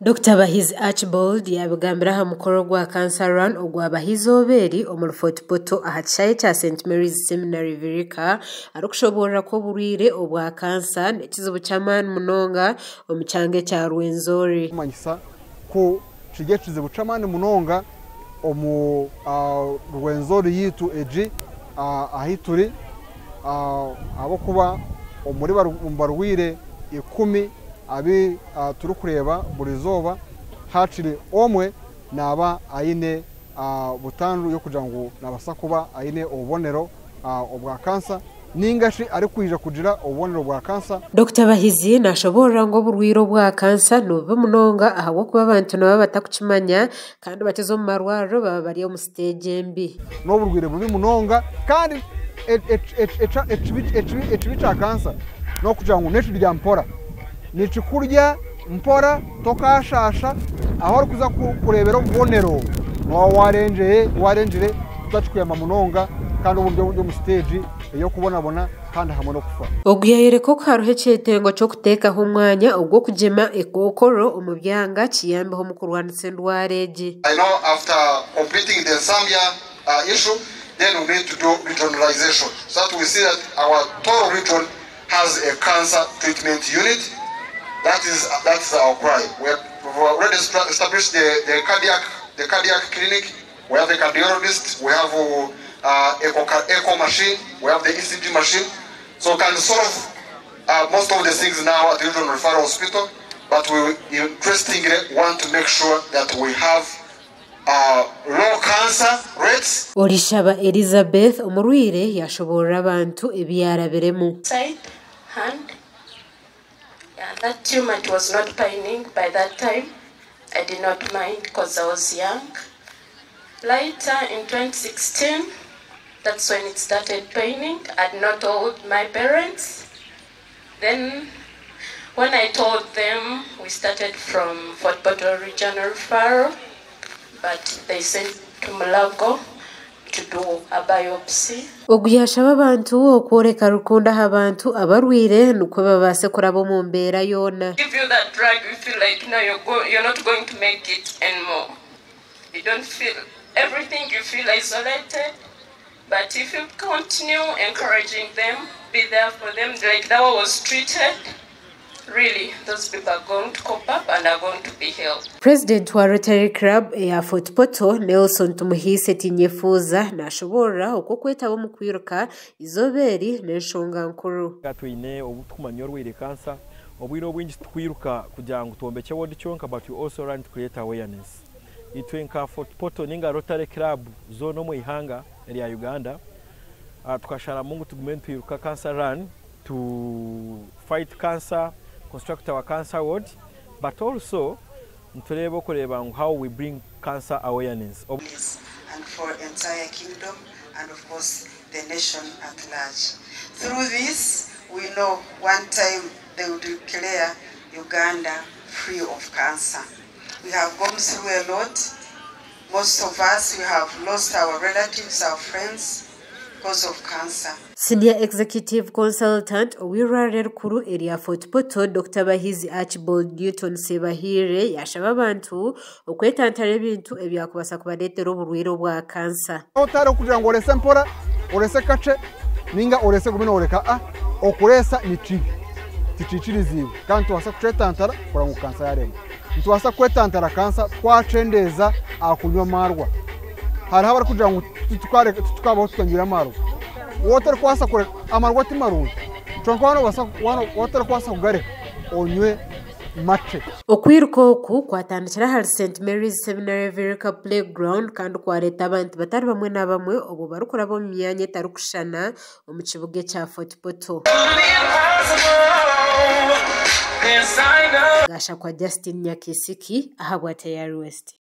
Dokita Bahizi Archbold yabigambira aha mukoro gwa Cancer Run ogwabaho eizooba eri omuri Fort Portal aha kishaayi kya St Mary's Seminary Virika arikushoboorora ku oburwaire obwa kansa n'ekizibu ky'amaani munonga omu kyanga ekya Rwenzori. Kumanyisa ku kiri ekizibu ky'amaani munonga omu Rwenzori yaitu egi ahu turi ahabw'okuba omuri barwaire 10 abu turikureeba buri izooba haakiri omwe naaba aine butandu y'okugira ngu naabaasa kuba aine obubonero obwa kansa ninga shi arikwija kugira obubonero bwa kansa. Dokita Bahizi nashoboorora ngu oburwaire obwa kansa nibubi munonga ahabw'okuba abantu nibaba batakukimanya kandi bakiza omu marwariro baba bari omu siteegi embi. N'oburwaire bubi munonga kandi ekibi kya kansa n'okugira ngu n'ekirya mpora. Nikikurya mpora tokashasha aho orikuza kureebera obubonero noba warengire tutakikuyamba munonga kandi obu ori omu siteegi ey'okubonabona kandi hamwe n'okufa. Ogu yayoreka oku hariho ekyetengo ky'okuteekaho omwanya ogw'okugyema ekookoro omu byanga kiyambeho omu kurwanisa endwara egi. I know after completing the Nsambya issue, then we need to do regionalization so that we see that our total region has a cancer treatment unit. That is our cry. We have already established the cardiac clinic. We have a cardiologist. We have echo machine. We have the ECG machine. So we can solve most of the things now at the Regional Referral Hospital. But we interestingly want to make sure that we have low cancer rates. Orishaba Elizabeth omurwaire yashoborera abantu ebyarabiremu. Side, hand. Yeah, that tumor was not paining by that time. I did not mind because I was young. Later in 2016, that's when it started paining. I had not told my parents. Then when I told them, we started from Fort Portal Regional Referral, but they sent to Mulago to do a biopsy. Ogu yashaba abantu okworeka rukundo aha bantu abarwaire nikwo babaase kuraba omu mbeera yoona. Give you that drug, you feel like no, you're not going to make it anymore. You don't feel everything, you feel isolated. But if you continue encouraging them, be there for them, like that was treated, really, those people are going to cope up and are going to be healed. President wa Rotary Club eya Fort Portal, Nelson Tumuhiise Tinyefuza, nashoboorora okwo okwetaba omu kwiruka izooba eri n'enshonga nkuru. Twine obu tukumanya orwaire kansa, obwire obwingi tukwiruka kugira ngu twombeke ward kyonka, but we also run to create awareness. Itwe nka Fort Portal ninga Rotary Club zoona omu ihanga erya Uganda, tukasharamu ngu tugume nitwiruka cancer run to fight cancer, construct our cancer ward, but also nitureeba okureeba ngu how we bring cancer awareness. And for entire kingdom and of course the nation at large. Through this, we know one time they will declare Uganda free of cancer. We have gone through a lot. Most of us, we have lost our relatives, our friends, because of cancer. Senior Executive Consultant ow'eirwariro erikuru erya Fort Portal, Dr. Bahizi Archbold Newton Sebahire yashaba abantu okwetantara ebintu ebyakubaasa kubareetera oburwaire obwa kansa. Otari kugira ngu orese mpora, orese kace, ninga orese gume nooreka okuresa ni kibi. Tikiikiriziibwe kandi tubaasa kukyetantara kureba ngu kansa yaremwa. Nitubaasa kwetantara kansa twakyendeeza aha kunywa amarwa. Hariho abarikugira ngu titukabaho tutanywa amarwa. Wotarikubaasa kureka amarwa ti marungi. Kyonka wotarikubaasa kugareka onywe makye. Okwiruka oku kwatandikira ahari St Mary's Seminary Virika Playground kandi kwareeta abantu batari bamwe na bamwe obwo barikuraba omu myanya etarikushushana omu kibuga ekya Fort Portal. Gashakwa Justin Nyakisiki ahabwa Tayari West.